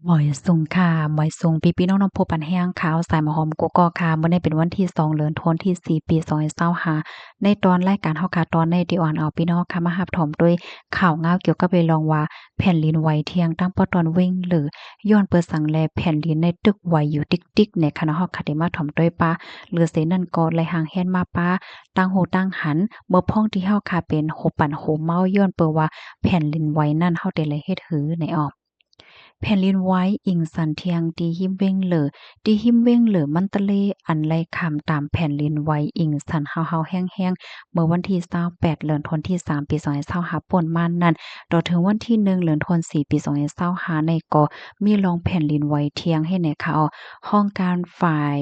ໝອຍສູງຄ່ະ ໝອຍສູງພີ່ໆນ້ອງໆຜູ້ປັນແຮງຂ່າວສາຍມາຫອມກຸກອກຄ່ະ. ມື້ນີ້ເປັນວັນທີສອງ ເດືອນທັນວາທີສີ່ ປີສອງພັນຊາວຫ້າ. ໃນຕອນລາຍການເຮົາຄ່ະ ຕອນນີ້ທີ່ອອນເອົາພີ່ນ້ອງຄ່ະມາຮັບຊົມດ້ວຍຂ່າວງາວກ່ຽວກັບເລື່ອງວ່າ ແຜ່ນດິນໄຫວທຽງທາງປອກຕອນເວັງເລີ ຍ້ອນເປີດສັງແລແຜ່ນດິນໃນຕຶກໄຫວຢູ່ຕິກໆ ແນ່ຄ່ະເນາະ. ເຮົາຄ່ະໄດ້ມາຖົມດ້ວຍປາ ຫຼືເສນັ້ນກໍໄຫຼຫ່າງແຮນມາປາ ຕ່າງຫູຕ່າງຫັນ ເມື່ອພ້ອງທີ່ເຮົາຄ່ະເປັນໂຮປັນໂຮເມົາ ຍ້ອນເປີວ່າແຜ່ນດິນໄຫວນັ້ນ ເຮົາໄດ້ເຮັດຫືແນ່ອອກ. ແຜ່ນດິນໄຫວອິງສັນທຽງທີ່ຮິມເວັງເລີ ທີ່ຮິມເວັງເລີ ມັນຕະເລ ອັນໄຫຼຂ້າມຕາມແຜ່ນດິນໄຫວອິງສັນເຮົາໆແຮງໆ ເມື່ອວັນທີຊາວແປດ ເດືອນທັນວາທີສາມ ປີສອງພັນຊາວຫ້າ ປົນມານັ້ນ ຕໍ່ເຖິງວັນທີໜຶ່ງ ເດືອນທັນວາທີສີ່ ປີສອງພັນຊາວຫ້າ ນີ້ກໍມີລອງແຜ່ນດິນໄຫວທຽງໃຫ້ແນ່ຄ່ະ. ຫ້ອງການຝ່າຍ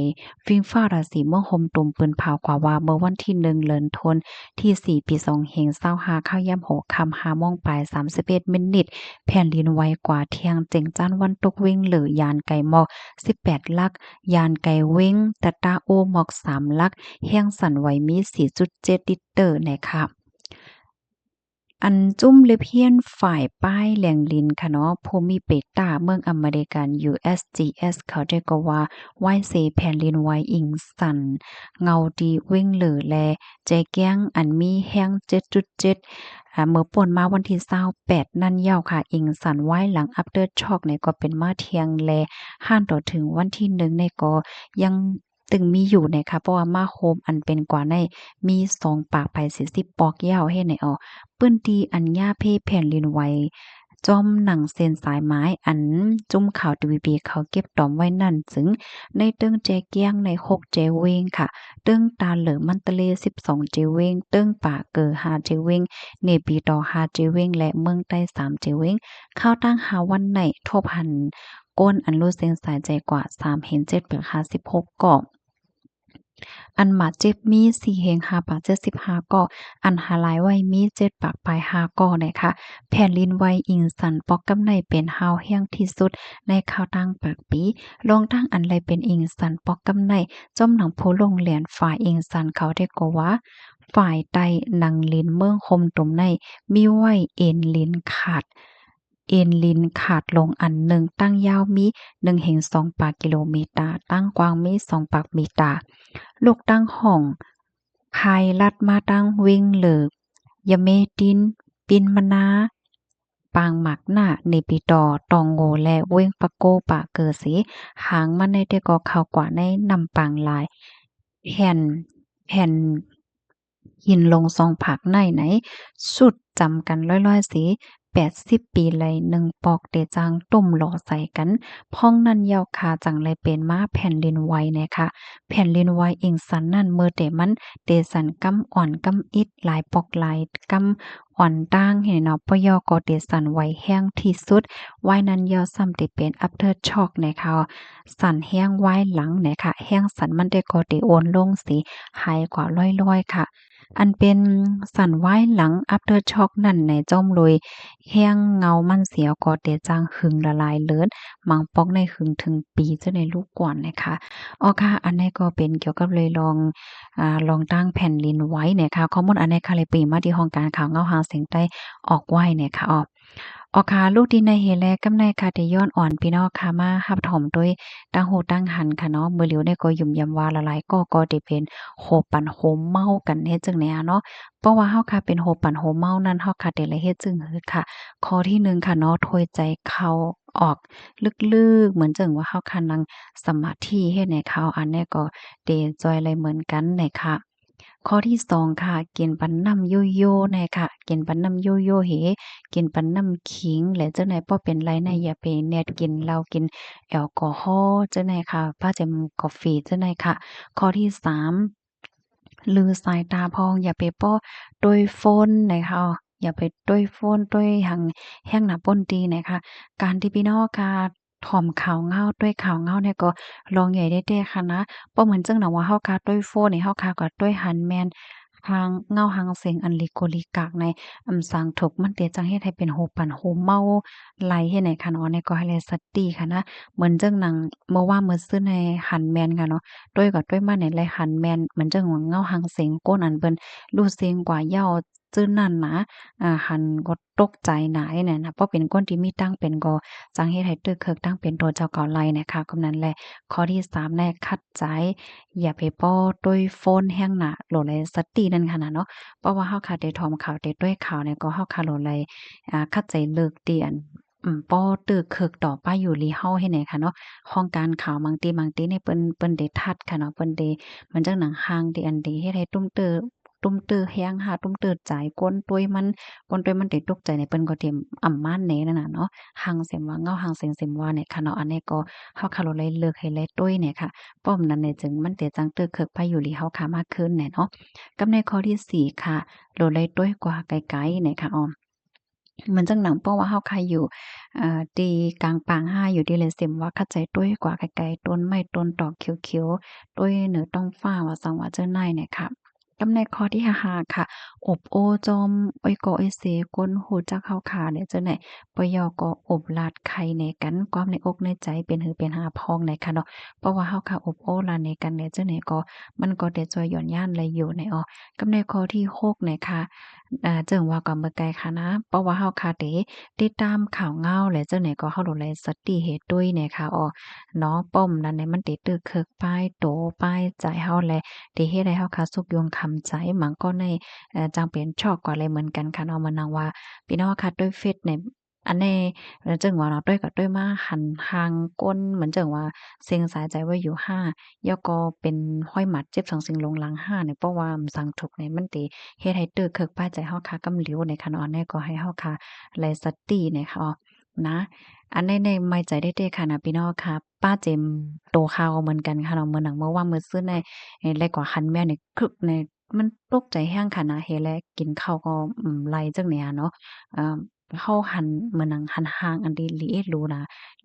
ຟິງຟ້າລາສີເມືອງໂຮມຕຸມ ປືນພາວກວ່າວ່າ ເມື່ອວັນທີໜຶ່ງ ເດືອນທັນວາທີສີ່ ປີສອງພັນຊາວຫ້າ ຄາວຍາມຫົວຄ່ຳ ຫ້າໂມງປາຍສາມສິບເອັດມິນິດ ແຜ່ນດິນໄຫວກວ່າທຽງເຈັງຈ້ານວັນຕົກເວັງເລີ ຢ້ານໄກໝອກສິບແປດຫຼັກ, ຢ້ານໄກເວັງຕະຕາໂອໝອກສາມຫຼັກ, ແຮງສັ່ນໄຫວມີສີ່ຈຸດເຈັດລິກເຕີແນ່ຄ່ະ. ອັນຈຸ້ມເລັບຮຽນຝ່າຍປ້າຍແຫຼງລິນຄ່ະເນາະ ພູມິເປຕາເມືອງອາເມລິກັນ USGS ເຂົາເຈົ້າກໍວ່າ ໄຫວ້ເສແຜ່ນດິນໄຫວອິງສັນເງົາທີ່ເວັງເລີ ແລະ ແຈກຽງ ອັນມີແຮງເຈັດຈຸດເຈັດ ອາ ເມື່ອປົນມາວັນທີຊາວແປດນັ້ນເຍົາະຄ່ະ. ອິງສັນໄຫວ້ຫຼັງ aftershock ນີ້ກໍເປັນມາທຽງ ແລະ ຫານຕໍ່ເຖິງວັນທີໜຶ່ງນີ້ກໍຍັງ ຕຶງມີຢູ່ແນ່ຄ່ະ ເພາະວ່າມາໂຮມອັນເປັນກວ່າໃນມີສອງປາກໄປສີ່ສິບປອກເຍົາະເຮັດໃຫ້ອອກ. ພື້ນທີ່ອັນຍາເພແຜ່ນດິນໄຫວ ຈອມໜັງເສັ້ນສາຍໝາຍ ອັນຈຸ້ມຂ່າວ TVB ເຂົາເກັບຕອມໄວ້ນັ້ນ ຊຶ່ງໃນເທິງແຈກຽງໃນຫົກແຈເວັງຄ່ະ, ເທິງຕາເຫຼີມັນຕະເລສິບສອງແຈເວັງ, ເທິງປາເກີຫ້າແຈເວັງ, ເນປີຕໍຫ້າແຈເວັງ ແລະ ເມືອງໃຕ້ສາມແຈເວັງ. ຄາວຕັ້ງຫ້າວັນໃນ ທົບຫັນຄົນອັນຫຼຸດເສັ້ນສາຍໃຈກວ່າສາມພັນເຈັດຮ້ອຍຫ້າສິບຫົກເກາະ. ອັນບາດເຈັບມີສີ່ພັນຫ້າຮ້ອຍເຈັດສິບຫ້າເກາະ, ອັນຫາຍລາຍໄວມີເຈັດປາກປາຍຫ້າເກາະແນ່ຄ່ະ. ແຜ່ນດິນໄຫວອິງສັນປອກກຳໄນເປັນຮາວແຮງທີ່ສຸດໃນຄາວຕັ້ງປາກປີ. ລອງຕັ້ງອັນໄດ້ເປັນອິງສັນປອກກຳໄນ ຈອມໜັງຜູ້ລົງແລ່ນຝ່າຍອິງສັນເຂົາໄດ້ກໍວ່າ ຝ່າຍໃຕ້ໜັງລິນເມືອງໂຮມຕຸມໃນ ມີໄຫວ້ເອັນລິນຂາດ ເອັນລິນຂາດລົງອັນໜຶ່ງ, ຕັ້ງຍາວມີໜຶ່ງພັນສອງປາກກິໂລເມຕາ, ຕັ້ງກວ້າງມີສອງປາກເມຕາ. ລູກຕັ້ງຫ້ອງ ພາຍລັດມາຕັ້ງເວັງເລີ, ຍະເມຕິນ, ປິນມະນາ, ປາງໝາກໜ້າ, ເນປີຕໍ, ຕອງໂງ ແລະ ເວັງປາໂກປາເກີເສ. ຫາງມັນໃນແຕ່ກໍເຂົ້າກວ່າໃນນ້ຳປາງລາຍ, ແຜ່ນ, ແຜ່ນ ຫີນລົງສອງພາກໃນໃນ ຊຸດຈຳກັນຮ້ອຍໆເສ ແປດສິບປີໄລ່ໜຶ່ງປອກ ແຕ່ຈັ່ງຕຸ້ມຫຼໍ່ໃສ່ກັນ. ພ້ອງນັ້ນເຍົາະຄ່ະ ຈັ່ງໄດ້ເປັນມາແຜ່ນດິນໄຫວແນ່ຄ່ະ. ແຜ່ນດິນໄຫວອິງສັນນັ້ນ ເມື່ອແຕ່ມັນແຕ່ສັ່ນກຳອ່ອນກຳອິດ ຫຼາຍປອກຫຼາຍກຳອ່ອນຕ່າງໃຫ້ເນາະ, ບໍ່ເຍົາະກໍແຕ່ສັ່ນໄຫວແຮງທີ່ສຸດ. ວາຍນັ້ນເຍົາະຊ້ຳແຕ່ເປັນ aftershock ແນ່ຄ່ະ. ສັ່ນແຮງວາຍຫຼັງແນ່ຄ່ະ, ແຮງສັ່ນມັນແຕ່ກໍໄດ້ໂອນລົງເສ ຫາຍກວ່າຮ້ອຍໆຄ່ະ. ອັນເປັນສັ່ນວາຍຫຼັງ aftershock ນັ້ນໃນ ຈອມໂລຍແຮງເງົາມັນເສຍກໍແຕ່ຈັ່ງຫຶງຫຼາຍໆເລີນ, ບາງປອກໃນຫຶງເຖິງປີຈະໄດ້ຮູ້ກ່ອນແນ່ຄ່ະ. ອໍຄ່ະ, ອັນໃດກໍເປັນກ່ຽວກັບເລື່ອງ ອາ ລອງຕັ້ງແຜ່ນດິນໄຫວແນ່ຄ່ະ. ຂໍ້ມູນອັນໃດຄ່ະ ໄດ້ປີມາທີ່ຫ້ອງການຂ່າວເງົາຫາງສຽງໃຕ້ອອກໄວ້ແນ່ຄ່ະ. ອໍ ອອກຄ່ະ ລູກທີ່ໃນເຮແລກຳໃນຄ່ະ ໄດ້ຍ້ອນອອນພີ່ນ້ອງຄ່ະ ມາຮັບຊົມໂດຍຕັ້ງຫູຕັ້ງຫັນຄ່ະເນາະ. ມື້ຫຼຽວນີ້ກໍຢືນຢັນວ່າຫຼາຍໆກໍ ກໍໄດ້ເປັນໂຮປັນໂຮເມົາກັນເຮັດຈັ່ງໃດເນາະ. ເພາະວ່າເຮົາຄ່ະເປັນໂຮປັນໂຮເມົານັ້ນ ເຮົາຄ່ະໄດ້ລະເຮັດຈຶ່ງຄືຄ່ະ. ຂໍ້ທີໜຶ່ງຄ່ະເນາະ ຖ້ອຍໃຈເຂົ້າອອກເລິກໆ ເໝືອນຈັ່ງວ່າເຮົາຄ່ະນັ່ງສະມາທິເຮັດໃນເຂົ້າ ອັນນີ້ກໍໄດ້ຊ່ວຍໄດ້ເໝືອນກັນໃນຄ່ະ. ຂໍ້ທີສອງຄ່ະ ກິນປັນນ້ຳໂຢໂຢແນ່ຄ່ະ, ກິນປັນນ້ຳໂຢໂຢເຮ ກິນປັນນ້ຳຂິງ ແລະ ຈັ່ງໃດບໍ່ເປັນໄລນະ ຢ່າໄປແນດກິນເຫຼົ້າ ກິນແອລກໍຮໍ ຈັ່ງໃດຄ່ະ, ພາແຈມກາເຟ ຈັ່ງໃດຄ່ະ. ຂໍ້ທີສາມ ລືສາຍຕາພອງ ຢ່າໄປເປາະໂຕ້ຍໂຟນນະເຮົາ, ຢ່າໄປໂຕ້ຍໂຟນ ໂຕ້ຍຫຍັງແຮງໜ້າປົນຕີນະເຮົາ. ການທີ່ພີ່ນ້ອງກະ ຖ້ອມຂາວເງົາ ໂຕ້ຍຂາວເງົານີ້ກໍລອງໃຫຍ່ໄດ້ແທ້ຂະນະ. ບໍ່ເໝືອນຈັ່ງໜັງວ່າເຮົາກະໂຕ້ຍໂຟນນີ້ ເຮົາກະກໍໂຕ້ຍຫັນແມ່ນຫາງເງົາຫາງເສັງອັນລິໂກລິກາກໃນ ອຳສາງທຸກມັນເຕຈັ່ງເຮັດໃຫ້ເປັນໂຮປັນໂຮເມົາໄລເຮັດໃນຂະເນາະ. ນີ້ກໍໃຫ້ໄດ້ສະຕິຂະນະ. ເໝືອນຈັ່ງໜັງເມື່ອວານເມື່ອຊືນໃນຫັນແມ່ນຂະເນາະ, ໂຕ້ຍກໍໂຕ້ຍມາໃນໄລຫັນແມ່ນ ເໝືອນຈັ່ງວ່າເງົາຫາງເສັງ ກົ້ນອັນເພິ່ນລູດເສັງກວ່າເຍົາ ຈື່ນັ້ນນະ ອາ ຫັ້ນກໍຕົກໃຈນາຍແນນະ ເພາະເປັນຄົນທີ່ມີຕັງເປັນກໍຈັ່ງເຮັດໃຫ້ຕື້ເຄີກຕັ້ງເປັນໂຕເຈົ້າເກົ່າໄຫຼນະຄະ. ກໍນັ້ນແຫຼະ ຂໍ້ທີສາມແນ ຂັດໃຈ ຢ່າໄປປໍ້ໂຕ້ຍໂຟນແຮງນະ ໂຫຼໄຫຼສະຕິນັ້ນຂະນະເນາະ. ເພາະວ່າເຮົາຄະໄດ້ຖອມເຂົາ ໄດ້ໂຕ້ຍເຂົານີ້ ກໍເຮົາຄະໂຫຼໄຫຼ ອາ ຂັດໃຈເລີກທີ່ອັນ ອືມ ປໍ້ຕື້ເຄີກຕໍ່ປ້າຢູ່ລີເຮົາເຮັດແນຂະເນາະ. ຫ້ອງການເຂົາບາງທີ ບາງທີນີ້ເພິ່ນ ເພິ່ນໄດ້ທັດຂະເນາະ ເພິ່ນໄດ້ ມັນຈັ່ງໜັງຮ່າງທີ່ອັນໄດ້ເຮັດໃຫ້ຕຸ້ມເຕີ ຕຸ້ມເຕີແຮງຫາ ຕຸ້ມເຕີໃຈ ກົ້ນໂຕ້ຍມັນ ກົ້ນໂຕ້ຍມັນໄດ້ຕົກໃຈນີ້ ເພິ່ນກໍເຕຍມອຳມານແນນັ້ນນະເນາະ ຮັ່ງເສັມວ່າເຫງົາ ຮັ່ງເສັງເສັມວ່າແນຂະເນາະ. ອັນນີ້ກໍເຮົາຄະໂລໄລເລີກໃຫ້ໄລໂຕ້ຍແນຂະ ປ້ອມນັ້ນແນຈຶ່ງມັນເຕຍຈັ່ງຕື້ເຄີກປ້າຢູ່ລີເຮົາຄະມາກຂຶ້ນແນເນາະ. ກັບໃນຂໍ້ທີສີ່ຄະ ໂລໄລໂຕ້ຍກວ່າໄກໆແນຄະ ອອ ມັນຈັ່ງໜັງປ້ອງວ່າເຮົາຄະຢູ່ ເອີ ທີ່ກາງປາງຫາ ຢູ່ທີ່ແລເສັມວ່າ ຂັດໃຈໂຕ້ຍກວ່າໄກໆ ຕົ້ນໄມ້ຕົ້ນຕອກຂຽວໆ ໂຕ້ຍເໜືອທ້ອງຟ້າວ່າຊັ້ນວ່າເຈົ້ານາຍແນຄະ. ກັບໃນຂໍ້ທີຫ້າຄະ ອົບໂອ້ຈອມອ້ອຍກໍອ້ອຍເຊ ຄົນຮູ້ຈັກເຮົາຄະແລເຈົ້ານາຍ ບໍ່ຢາກກໍອົບລາດໄຂ່ແນກັນ ຄວາມໃນອົກໃນໃຈເປັນຫືເປັນຫາພອງແນຄະເນາະ. ເພາະວ່າເຮົາຄະອົບໂອ້ລາດໃນກັນແລເຈົ້ານາຍ ກໍມັນກໍໄດ້ຊ່ວຍຢ່ອນຢ້ານໄລຢູ່ແນອອ. ກັບໃນຂໍ້ທີຫົກແນຄະ ອາ ເຊິ່ງວ່າກໍເໝີໄກຄະນະ ເພາະວ່າເຮົາຄະເດຕິດຕາມຂ່າວເຫງົາແລເຈົ້ານາຍ ກໍເຮົາໂລໄລສະຕິເຮັດໂດຍແນຄະ ອອ ເນາະ. ປ້ອມນັ້ນແນມັນເດຕື້ເຄີກປ້າຍໂຕປ້າຍໃຈເຮົາແລ ເດເຮັດໃຫ້ເຮົາຄະສຸກຍຸງຄຳໃຈ ມັນກໍໃນ ເອີ ຈັ່ງເປັນຊອກກວ່າແລເໝືອນກັນຄະເນາະ. ເໝືອນໜັງວ່າ ພີ່ນ້ອງຄະໂດຍເຟສໃນ ອັນແນ ເອີ ເຊິ່ງວ່າເນາະ ໂດຍກໍໂດຍມາຫັນຮ່າງກົ້ນ ເໝືອນເຊິ່ງວ່າເຊັງສາຍໃຈໄວ້ຢູ່ຫາ ແລ້ວກໍເປັນຮອຍໝາດເຈັບສັງສິງລົງຫຼັງຫານີ້ ເພາະວ່າມັນສັງທຸກນີ້ ມັນເດເຮັດໃຫ້ຕື້ເຄີກປ້າຍໃຈເຮົາຄະກຳຫຼຽວແນຄະເນາະ. ອັນນີ້ກໍໃຫ້ເຮົາຄະໄລສະຕິແນຄະ ນະ. ອັນໃນ ໃນໄມ້ໃຈເດ້ໆຄະນະ ພີ່ນ້ອງຄະ ປ້າເຈັມໂຕຄາວເໝືອນກັນຄະເນາະ. ເໝືອນໜັງເມື່ອວານເມື່ອຊືນນີ້ ເອີ ແລະກໍຫັນແມວນີ້ຄຶກນີ້ ມັນຕົກໃຈແຮງຄະນະ ເຮັດແລ້ວກິນເຂົ້າກໍ ອືມ ໄລຈັ່ງນີ້ຫັ້ນເນາະ. ເອີ ເຮົາຫັນເໝືອນໜັງຫັນຮ່າງອັນທີ່ລະອຽດຫຼູນາ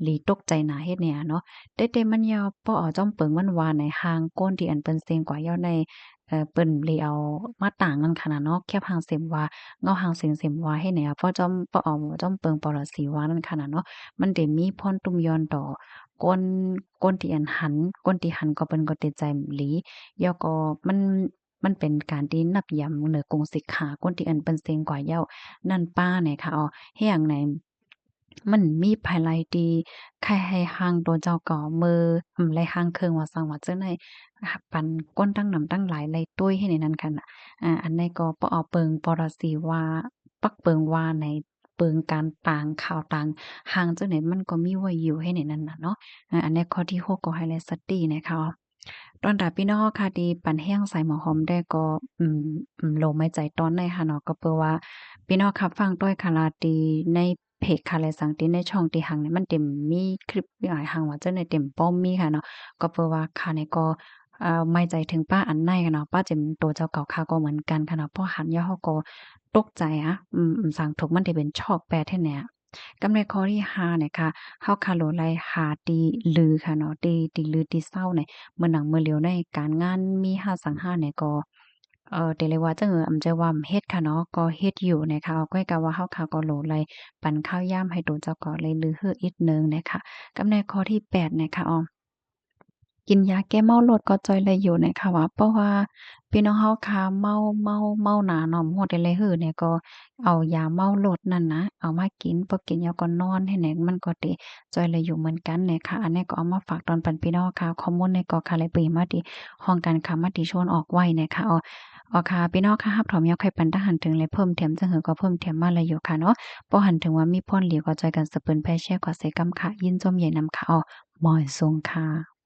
ລີຕົກໃຈນາເຮັດແນວເນາະ. ແຕ່ ແຕ່ມັນຍາວ ພໍເອົາຈ້ອມເປິງມັນວ່າໃນຮ່າງກົ້ນທີ່ອັນເພິ່ນເສັງກວ່າເຫງົາໃນ ເອີ ເພິ່ນລີເອົາມາຕາງນັ້ນຂະນະເນາະ ແຄບຮ່າງເສັມວ່າ ເຫງົາຮ່າງເສັງເສັມວ່າເຮັດແນວ ພໍຈ້ອມ ພໍເອົາຈ້ອມເປິງປໍລະສີວ່ານັ້ນຂະນະເນາະ ມັນໄດ້ມີພອນຕຸ່ມຍ້ອນຕໍ່ກົ້ນ ກົ້ນທີ່ອັນຫັນ ກົ້ນທີ່ຫັນກໍເພິ່ນກໍຕິດໃຈລີ ແລ້ວກໍມັນ ມັນເປັນການທີ່ນັບຢຳເໜືອກົງສິກຂາ ກົ້ນທີ່ອັນເພິ່ນເສັງກວ່າເຫງົານັ້ນປ້າແນຄະ ເອົາ ເຮັດຫຍັງໃນ ມັນມີພາຍໄລທີ່ໃຄໃຫ້ຮ່າງໂຕເຈົ້າກໍເມີ ອາ ໄລຮ່າງເຄິ່ງວ່າຊັ້ນວ່າເຈົ້າໃນ ປັນກົ້ນຕັ້ງນຳຕັ້ງຫຼາຍໄລໂຕ້ຍໃຫ້ໃນນັ້ນຂະນະ. ອາ ອັນໃດກໍບໍ່ເອົາເປິງປໍລະສີວ່າ ປັກເປິງວ່າໃນເປິງການຕາງ ຂ່າວຕາງຮ່າງເຈົ້າໃນ ມັນກໍມີໄວ້ຢູ່ໃຫ້ໃນນັ້ນນະເນາະ. ອາ ອັນໃດຂໍ້ທີຫົກກໍໃຫ້ໄລສະຕິແນຄະ. ຕອນຕາພີ່ນ້ອງເຮົາຄະທີ່ປັນແຮງໃສ່ໝໍຫອມໄດ້ກໍ ອືມ ອືມ ໂລໄມ້ໃຈຕອນໃນຫັ້ນເນາະ ກໍເປີວ່າ ພີ່ນ້ອງຄະຟັງຕ້ອຍຄະລາຕີໃນເພຈຄະ ແລະ ສັງຕີໃນຊ່ອງທີ່ຫັງນີ້ ມັນເຕັມມີຄລິບຫຼາຍຫັງວ່າເຈົ້າໃນເຕັມປ້ອມມີຄະເນາະ ກໍເປີວ່າຄະນີ້ກໍ ເອີ ໄມ້ໃຈເຖິງປ້າອັນໃນຄະເນາະ ປ້າເຈັມໂຕເຈົ້າເກົ່າຄະກໍເໝືອນກັນຄະເນາະ ພໍຫັນຍາວເຮົາກໍຕົກໃຈອະ ອືມ ສັງທຸກມັນທີ່ເປັນຊອກແປດແທ້ແນ່. ກັບໃນຂໍ້ທີຫ້ານີ້ຄະ ເຮົາຄະໂລໄລຫາຕີລືຄະເນາະ ຕີ ຕີລືຕີເຊົານີ້ ເມື່ອໜັງເມື່ອຫຼຽວໃນການງານມີຫາສັງຫານີ້ກໍ ເອີ ແຕ່ເລີຍວ່າຈັ່ງເອີ ອຳຈະວ່າເຮັດຄະເນາະ ກໍເຮັດຢູ່ແນຄະ ເອົາ ກ້ອຍກະວ່າເຮົາຄະກໍໂລໄລປັນຂ່າວຢາມໃຫ້ໂຕເຈົ້າກໍໄລລືຮືອີກໜຶ່ງແນຄະ. ກັບໃນຂໍ້ທີແປດແນຄະ ເອົາ ກິນຢາແກ້ເມົາລົດກໍຈ່ອຍໄດ້ຢູ່ແນຄະວ່າ ເພາະວ່າພີ່ນ້ອງເຮົາຄະເມົາ ເມົາ ເມົາໜາເນາະ ບໍ່ຮູ້ແຕ່ໄລຮືແນ ກໍເອົາຢາເມົາລົດນັ້ນນະ ເອົາມາກິນ ພໍກິນແລ້ວກໍນອນໃຫ້ແນ ມັນກໍເຕະຈ່ອຍໄດ້ຢູ່ເໝືອນກັນແນຄະ. ອັນນີ້ກໍເອົາມາຝາກຕອນປັນພີ່ນ້ອງຄະ ຂໍ້ມູນນີ້ກໍຄະໄລປີມາທີ່ຫ້ອງການຄະມະຕິຊົນອອກໄວ້ແນຄະ. ເອົາ ເອົາຄະ ພີ່ນ້ອງຄະ ຮັບຖອມຍາໄຂ່ປັນຕາຫັນເຖິງ ແລະ ເພີ່ມແຖມຈັ່ງໃດກໍເພີ່ມແຖມມາໄດ້ຢູ່ຄະເນາະ. ພໍຫັນເຖິງວ່າມີພອນດີກໍຊ່ອຍກັນສະເປີນແພແຊກວ່າໃສ່ກຳຄະ ຍິນຊົມໃຫຍ່ນຳຄະ. ເອົາ ໝາຍສົງຄະ.